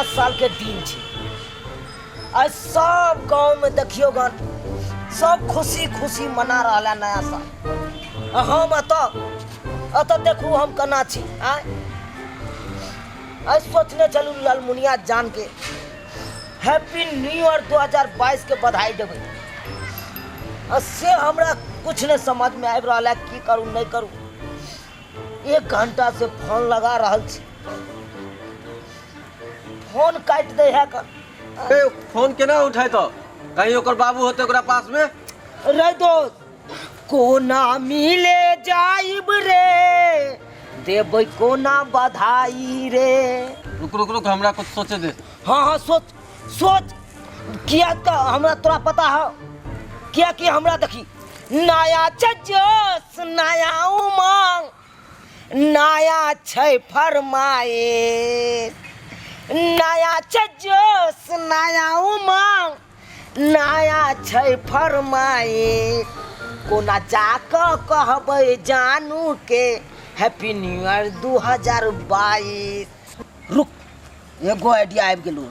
साल के दिन छै। आइ सब गाँव में देखियो गन सब खुशी खुशी मना रहल है नया साल, आ हम एतऽ एतऽ देखू हम केना छी। आइ आइ सोचने छलहुँ ललमुनिया जान के हैप्पी न्यू ईयर 2022 के बधाई देबै, आ से हमरा कुछ नहीं समझ में आबि रहल है, की करू नहीं करू। एक घंटा से फोन लगा रहल छी, फोन काटि दै है कन। ए, फोन केना उठाय तो कहीं ओकर बाबू होते ओकरा पास में। रे दोस्त कोना मिले जाइब रे, देबै कोना बधाई रे। रुक रुक रुक, हमरा कुछ सोचे दे। हाँ हाँ सोच सोच, किया तऽ हमरा तोरा पता है, किया कि हमरा देखी नया छै जोश नया उमंग नया छै फरमाइश, नया छै जोश नया उमंग नया छै फरमाइश, कोना जाकऽ कहबै जानू के हैप्पी न्यू ईयर 2022। रुक, एगो आइडिया आबि गेलौ।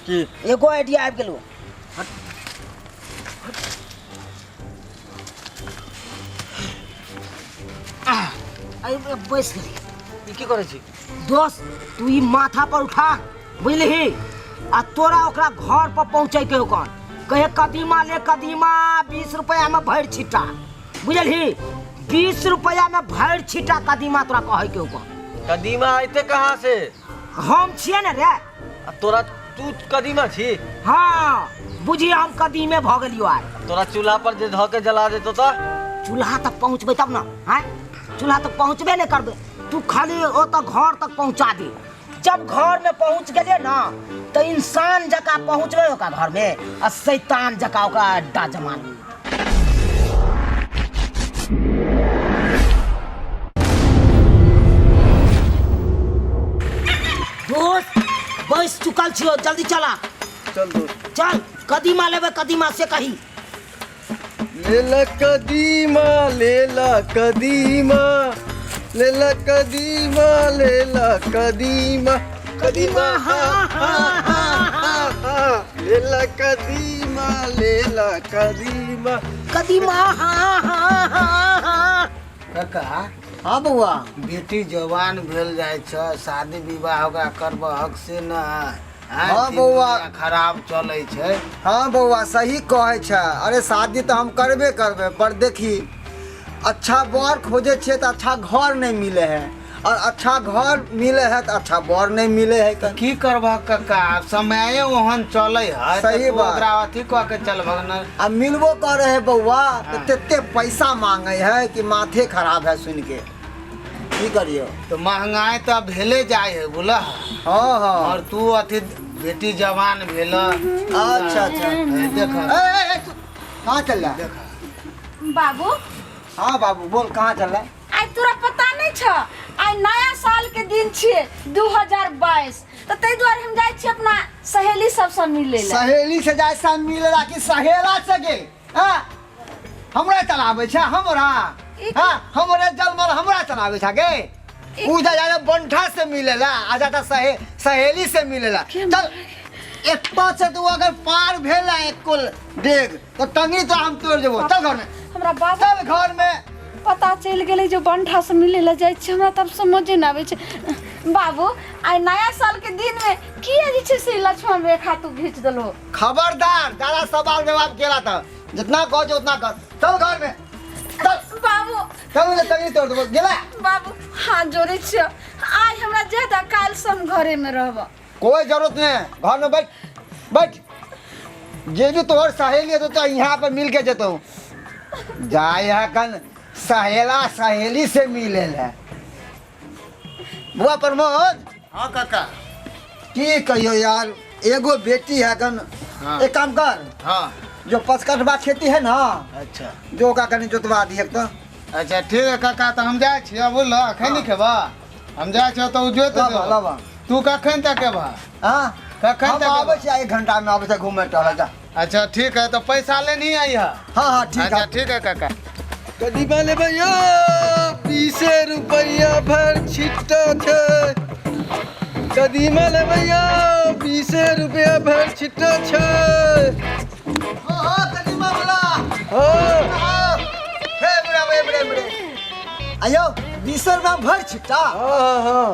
की? एगो आइडिया आबि गेलौ। बैस गेली। ई की करै छी? दोस्त तू ई माथा पर उठा, बुझलिही, आ तोरा ओकरा घर पर पहुँचै के होकन, कहे कदीमा ले कदीमा 20 रुपया में भरि छिट्टा, बुझलिही, 20 रुपया में भरि छिट्टा कदीमा तोरा कहै के होकन। कदीमा अयते कहाँ से? हम छियै ने रे। आ तोरा तू कदीमा छी? हाँ बुझी हम कदीमे भऽ गेलियो आइ। तोरा चूल्हा पर जे धऽ के जला देतो तऽ? चूल्हा तक पहुँचबै तब ने, आँय चूल्हा तक पहुँचबे नहि करबै, तू खाली ओतऽ घर तक पहुँचा दे। जब घर में पहुँच गेलियै ने तऽ इंसान जकाँ पहुँचबै ओकरा घर में आ शैतान जकाँ ओकरा अड्डा जमा लेबै। दोस्त बैस चुकल छियो, जल्दी चला। चल दोस्त चल, कदीमा लेबै कदीमा से कही। लेला कदीमा लेला कदीमा लेला कदीमा लेला कदीमा कदीमा हा हा हा हा हा लेला कदीमा लेला कदीमा कदीमा हा हा हा हा। काका। हाँ बौआ। बेटी जवान भेल जाइ छै, शादी विवाह ओकरा करबहक से न? हाँ बौआ। खराब चलै छै। हाँ बौआ सही कहै छै। अरे शादी तऽ हम करबे करबै, पर देखी अच्छा बर खोजै छियै तऽ अच्छा घर नहि मिलै है, और अच्छा घर मिले है तऽ अच्छा बर नहि मिले है। तऽ की करबह कक्का, आब समये ओहन चलै है। तऽ सही तू बात। ओकरा अथी कऽ के चलबह ने। आ मिलबो करे है बौआ तऽ तेते पैसा मांगे है कि माथे खराब है सुन के। की करियो। तऽ महंगाई तऽ भेले जाइ है बुझलह। हाँ हाँ। और तू अथी बेटी जवान भेल। अच्छा अच्छा। देख। ए, ए, ए, तू कहाँ चल रहा है? देख। बाबू। हाँ बाबू बोल, कहाँ चल रहा है? आइ तोरा पता नहीं छ, आइ नया साल के दिन छियै 2022, तऽ ताहि दुआरे हम जाइ छियै अपना सहेली सबसँ मिलै लए। सहेली से जाइ से मिले ला कि सहेला से गे? हाँ? हमरा चलाबै छै हमरा? हाँ हमरे जलमल हमरा चलाबै छै गे? उ जा जा बंठा से मिलेला आ जाता सहे सहेली से मिलेला। चल एतऽ से तू अगर पार भेला एक कुल डेग तो टंगी तो हम तोड़ देबो। चल घर में। हमरा बाबू चल घर में। पता चलि गेलै जो बंठा से मिले ला जाइ छै, हमरा तब समझे नहि आबै छै। बाबू आइ नया साल के दिन में किया जे छै से लक्ष्मण रेखा तू घीच देलहो? खबरदार ज्यादा सवाल जवाब केला तऽ जितना कह जो उतना कर। चल घर में चल। बाबू। चल ने टंगी तोड़ देबो। गेला। बाबू हाथ जोड़ै छियौ, आइ हमरा जाय दऽ, काल्हि से हम घरे में रहब। कोई जरूरत नहीं है, घर में बैठ बैठ। जे भी तोहर सहेली हेतौ तो यहाँ पर मिल के जेतौ। जा यहाँ कन सहेला सहेली से मिले है। बुआ प्रमोद। हाँ काका। की कहियो यार, एगो बेटी है कन। हाँ। एक काम कर। हाँ। जो पचकटवा खेती है ना। अच्छा। जो ओकरा कनी जोतवा दिहे तो। अच्छा ठीक है काका, तो हम जाइ छियै, बुझल? अखन नहीं खेबा, हम जाइ छियै तो जोत लाबा, देबो। लाबा। तू कखन तक एबा? हाँ? कखन हम तक आबै एबा? छियै, 1 घंटा में आबै छियै घूमे टहले जा। अच्छा ठीक है, तो पैसा ले नहीं आई है। हाँ हाँ ठीक है। अच्छा ठीक है काका। कदीमा लेबै यौ, 20 रुपैआ भर छिट्टा छै। कदीमा लेबै यौ, 20 रुपया भरि छिट्टा छै। हो कदीमा वाला। हाँ। हे बड़े बड़े बड़े बड़े, आयो 20 रुपया भरि छिट्टा? हाँ हाँ।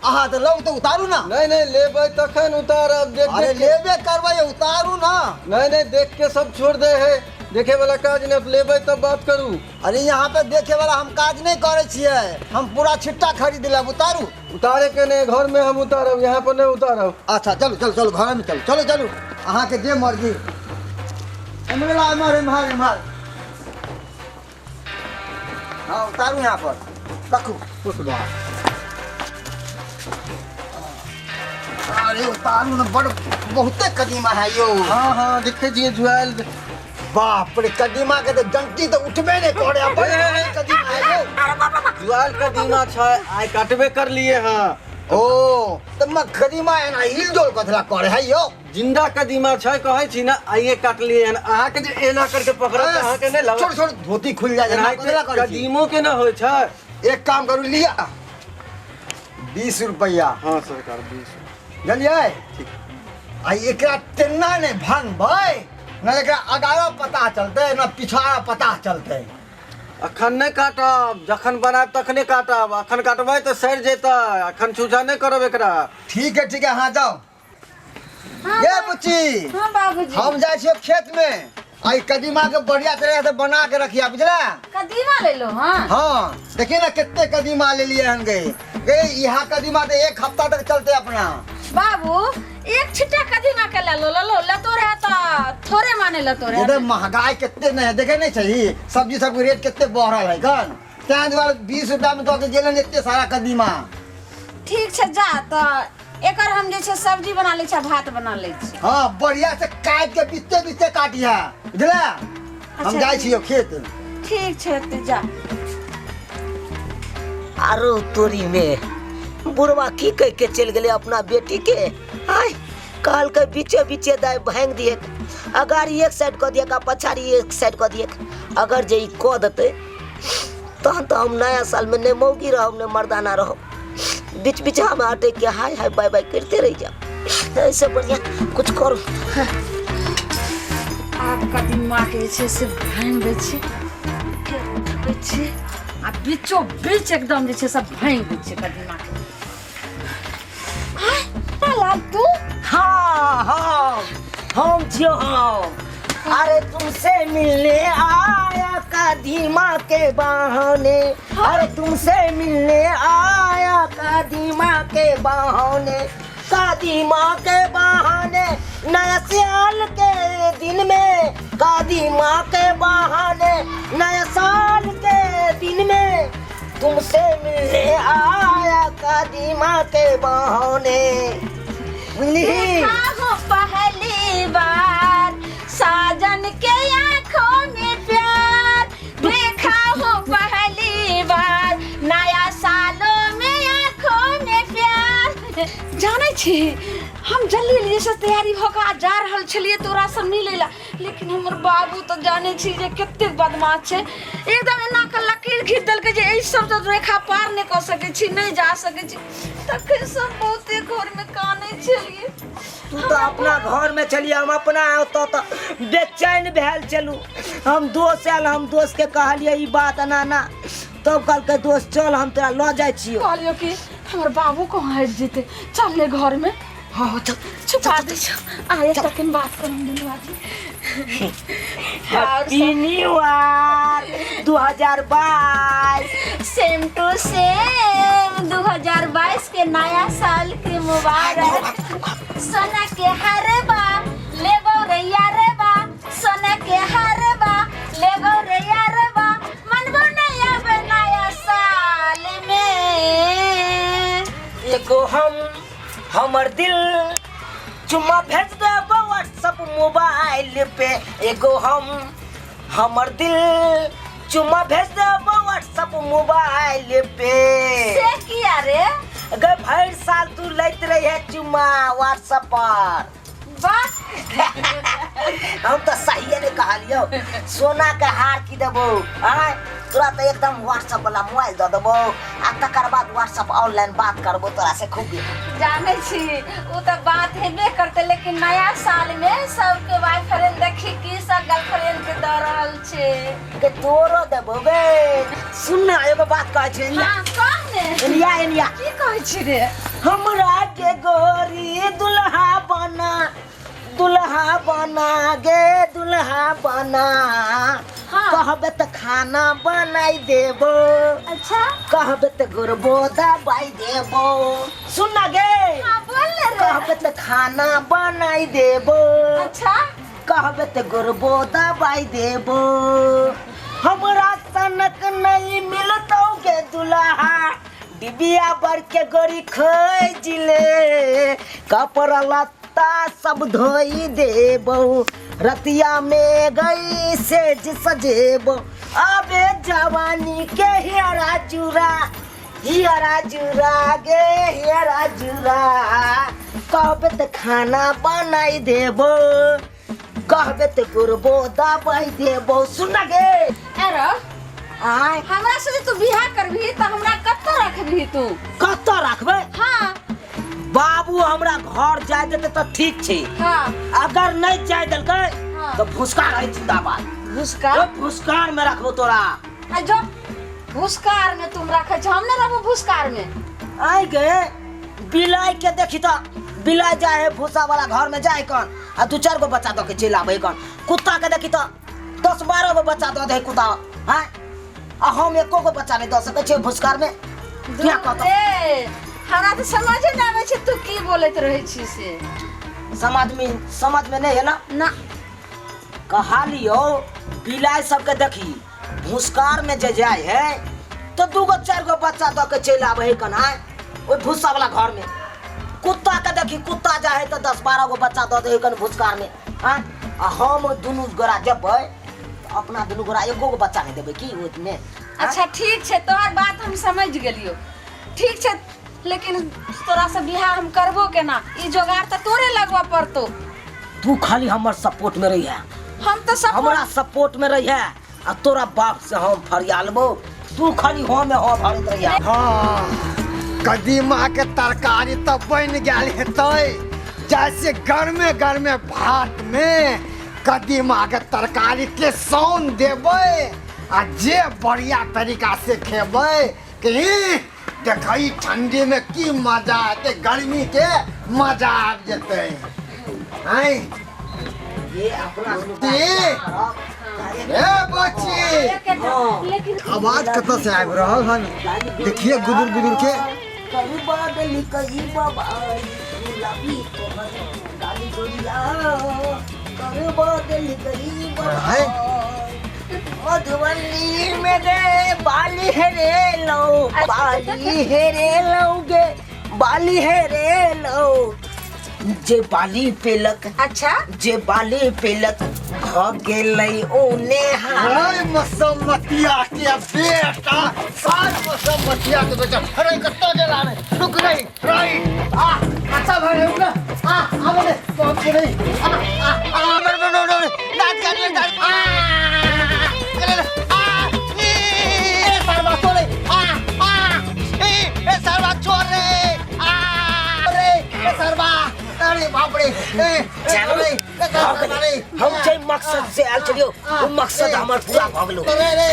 अहाँ तऽ लौ तऽ उतारू ना। नहीं नहीं, लेबै तखन उतारब, देख। अरे देख के। लेबे करबै, उतारू ना। नहीं नहीं, देख के सब छोड़ दे है, देखे वाला काज नहीं, लेबै तब बात करू। अरे यहाँ पे देखे वाला हम काज नहीं करे छियै, हम पूरा छिट्टा खरीद लेब, उतारू। उतारे के नहीं, घर में हम उतारब, यहाँ पर नहीं उतारब। अच्छा चलू चलू चलू, घर में चलू, चलू चलू, अहाँके जे मर्जी। एम्हर ला, एम्हर एम्हर एम्हर। हाँ, उतारू यहाँ पर रखू। अरे उतारू ने, बड़ बहुते कदीमा है यो। हाँ हाँ, देखे छियै जुआयल। बाप रे, कदीमा के तऽ डंटी तऽ उठबे नहीं करे, बड़ भारी कदीमा है यो। जुआयल कदीमा छै, आइ काटबे कर लिए हाँ। ओ तऽ म कदीमा एना हिल डोल कथला करे है यो? जिंदा कदीमा छै, कहै छी ने, आइए काटलिए हन। अहाँके जे एना करके पकड़त तऽ अहाँके नहि छोड़ लगत। छोड़, धोती खुल जाए, एना कथला करे छी? कदीमो के ना होइ छै। एक काम करू, लिया 20 रुपया। हाँ सरकार, 20। बुझलियै? ठीक। आ एकरा तेना नहि भांगबै न, एकरा अगाड़ो पता चलतै न पिछाड़ा पता चलतै। अखन नहि काटब, जखन बनायब तखने काटब। अखन काटबै तऽ सड़ि जेतै, अखन छूछा नहि करब एकरा। ठीक है, ठीक है, हाँ जाओ। हाँ। ये बुच्ची। हाँ बाबूजी। हम जाइ छियै खेत में, आ ई कदीमा के बढ़िया तरह से बना के रखिया, बुझला? कदीमा ले लो? हाँ। हाँ, देखिए ना कितने कदीमा ले लिए हन। गए गए, यहाँ कदीमा तो एक हफ्ता तक चलते अपना। बाबू, एक छिट्टा कदीमा के ले लो, ले लो, लतो रहे तो थोड़े माने लतो रहे। इधर महंगाई कितने नहीं है, देखे नहीं सही, सब्जी सब के रेट कितने बढ़ रहा है गन, तें दुआरे 20 रुपया में तो गेलन एते सारा कदीमा। ठीक छै, जा तऽ एकर हम जे छै सब्जी बना लै छी आ भात बना लै छी। हाँ, बढ़िया से काट के बिस्ते बिस्ते काटिया, बुझला? हम अच्छा, जाइ ठीक। छियो खेत। ठीक छै तऽ जा। आरो तोरी में बुढ़वा की कह के चलि गेलै अपना बेटी के? आय कहलकै बीचे बीचे दाय भांगि दिए, अगाड़ी एक साइड कऽ दिए आ पछाड़ी एक साइड कऽ दिए। अगर जे ई कऽ देतै तहन तऽ हम नया सालमे ने मौगी रहब ने मर्दाना रहब, बीच बीचमे अटैक के हाय हाय बाय बाय करिते रहि जायब। ऐसे बढ़िया कुछ करू। आब कदीमा के जे छै से भाङि दै छी, फेर उठबै छी आ बीचो बीच एकदम जे छै सब भाङि दै छियै कदीमा के। आय लाल, तू? हाँ हाँ, हम छियो हम। अरे तुमसे मिलने आया कदीमा के बहाने, अरे तुमसे मिलने आया कदीमा के बहाने, कदीमा के बहाने, नया साल के दिन में, कदीमा के बहाने, नया साल के दिन में तुमसे मिलने आया कदीमा के बहाने, बुझली? देखा हो पहली बार साजन के आंखों में प्यार, देखा हो पहली बार नया सालों में आंखों में प्यार। जानै छी, हम जल्दी जल्दी से तैयारी भऽ कऽ आ जा रहल छलियै तोरा से मिलै ला, लेकिन हमर बाबू तऽ जानै छी जे कतेक बदमाश छै। एकदम एना कऽ लकीर घीच देलकै जे एहि सब तऽ रेखा पार नहि कऽ सकै छी, नहि जा सकै छी। तखन सब बहुते घरमे कानै छलियै। तू तऽ अपना घर में चलिए, हम अपना ओतऽ तऽ बेचैन भेल चलू। हम दोस्त आयल, हम दोस्त के कहलियै ई बात एना एना, तब कहलकै दोस्त चल, हम तोरा लऽ जाइ छियौ। कहलियो कि हमर बाबू कहाँ हटि जेतै, चल ने घरमे। हाँ चल। छुपा दै छौ, आए तखन बात करम दुनू आदमी। Happy new year 2022। Same to same, 2022 के नया साल के मुबारक। सोना के हरबा लेबो रे यारबा, सोना के हरबा लेबो रे यारबा, मनबो नहीं अब नया साल में। एगो हम हमर दिल चुम्मा भेज देब व्हाट्सअप मोबाइल पे, एगो हम हमर दिल चुम्मा भेज देब व्हाट्सअप मोबाइल पे। से किया रे? गे भरि साल तू लैत रही है चुम्मा व्हाट्सअप पर। वाह। हम तऽ सहिए नहि कहलियौ, सोना के हार की देबो आय। तोरा तऽ एकदम व्हाट्सएप वाला मोबाइल दऽ देबो आ तकर बाद व्हाट्सएप ऑनलाइन बात करबो तोरा से खूब। जानै छी ओ तऽ बात हेबे करतै, लेकिन नया साल में सबके बॉयफ्रेंड देखी की सब गर्लफ्रेंड के दऽ रहल छै। के तोरो देबो गे। सुन ना, एगो बात कहै छी। हाँ, कह ने। Anyway anyway. की कहै छी रे? हमरा के गोरी दुल्हा बना, दुल्हा बना गे, दुल्हा बना। हाँ। कहबे तऽ खाना बनाई देबो। अच्छा। कहबे तऽ गोरबो दबाई देबो। सुन ना गे। हाँ, बोल ले रे। कहबे तऽ खाना बनाई देबो। अच्छा। कहबे तऽ गोरबो दबाई देबो। हमरा सनक नहीं मिलतौ गे दुल्हा। डिबिया बर के गोरी खोज ले, कपड़ा लत्ता सब धोई देबो, रतिया में गई सेज सजेबो। अबे जवानी के हियरा जुरा, हियरा जुरा गे, हियरा जुरा। कहबे तऽ खाना बनाई देबो, कहबे तऽ गोरबो दबाई देबो। सुन ना गे। अरे आय। हमरा से जे तू बियाह करबही तऽ हमरा कतऽ रखबही तू? कतऽ रखबै? हाँ। बाबू हमरा घर जाय देतै तऽ ठीक छै। हाँ। अगर नहीं जाय देलकै हाँ। तऽ भुसकार है जिंदाबाद। भुसकार? ओ भुसकार में रखबो तोरा। आ जो भुसकार में तुम रखै छौ, हम नहि रहबो भुसकार में। आइ गे बिलाइ के देखी तऽ बिलाइ जाय है भूसा वाला घर में जाय कन आ दू चार गो बच्चा दऽ के चलि आबै कन। कुत्ता के देखी तऽ 10-12 गो बच्चा दऽ दे कुत्ता। हाँ, आ हम एको गो बच्चा नहीं दऽ सकै छियै भुसकार में। किया कहतौ? रे, हमरा तऽ समझे नहि आबै छै तू की बोलैत रहै छी से। समझ में नहीं है ना? ना। कहा लियो बिलाइ सबके देखी भुसकार में जे जाय है तो 2 गो 4 गो बच्चा दऽ के चलि आबै है कन। आय ओहि भूसा वाला घर में। कुत्ता के देखी कुत्ता जाय है तो 10-12 गो बच्चा दऽ दे है कन भुसकार में। आय आ हम दुनू गोरा जेबै तऽ अपना दुनू गोरा एको गो बच्चा नहीं देबै की ओहिमे? अच्छा ठीक छै, तोहर बात हम समझ गेलियो। ठीक छै, लेकिन तोरा से बियाह हम करबो केना? ई जोगाड़ तऽ तोरे लगबऽ पड़तौ। तू खाली हमर सपोर्ट में रही है। हम तऽ सपोर्ट हमरा सपोर्ट में रही है आ तोरा बाप से हम फरियालबो। तू खाली हाँ में हाँ भरैत रही है। हाँ, कदीमा के तरकारी तऽ बनि गेल हेतै। जैसे गर्मे गर्मे भात में कदीमा के तरकारी के सौन देबै आ जे बढ़िया तरीका से खेबै कि देखै ठंडी में की मजा एतै, गर्मी के मजा आबि जेतै। आँय ये अपना ए बच्ची, लेकिन आवाज कतऽ से आबि रहल हन? देखिए गुदुर गुदुर के। करू बादल कही बाबाई गुलाबी तोहर गाली गोरिया, करू बादल कही बाबाई। मधुबनी में रे बाली है रे लो, बाली है रे लौगे, बाली है रे लो, जे बाली पेलक। अच्छा। जे बाली पेलक भ गेलै ओने हार। अरे मसमतिया के बेटा, सार मसमतिया के बेटा, अरे कत्तो गेला रे? रुक गई रही। आ अच्छा भाई, रुक ना। आ आबे दे, पहुंच गई। आ आ आ बर बर बर दांत काट ले, दांत। आ अरे आ ए ए सरवा चोरे। आ आ ए ए सरवा चोर रे। आ रे ए सरवा, अरे बाप रे। ए चलो। रे ए सरवा रे। हम जे मकसद से आयल छलियौ ओ मकसद हमर पूरा भऽ गेलौ। रे रे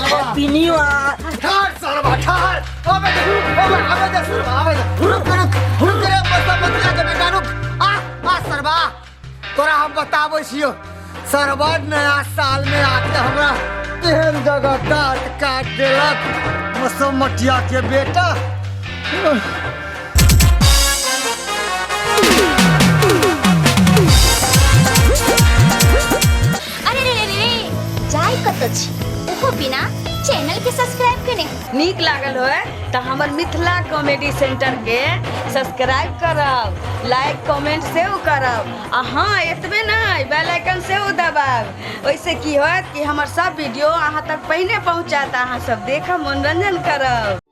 हैप्पी न्यू ईयर। ठहर सरवा, ठहर। अबे दे, अबे अबे दे सरवा, अबे दे। रुक रुक रुक रे मसमतिया के बेटा, रुक। आ आ सरवा, तोरा हम बताबै छियौ सरवा, नया साल में आके हमरा तेहन जगह दांत काट देलक मसमतिया के बेटा। अरे रे रे रे, जाय कतऽ छी ओहो बिना चैनल के सब्सक्राइब केने? नीक लागल होय तऽ हमर मिथिला कॉमेडी सेंटर के सब्सक्राइब करब, लाइक कमेंट सेहो करब आ हाँ एतबे नहि, बेल आइकन सेहो दबायब। ओहिसँ की होयत कि हमर सब वीडियो अहाँ तक पहिने पहुँचत, अहाँ सब देखब, मनोरंजन करब।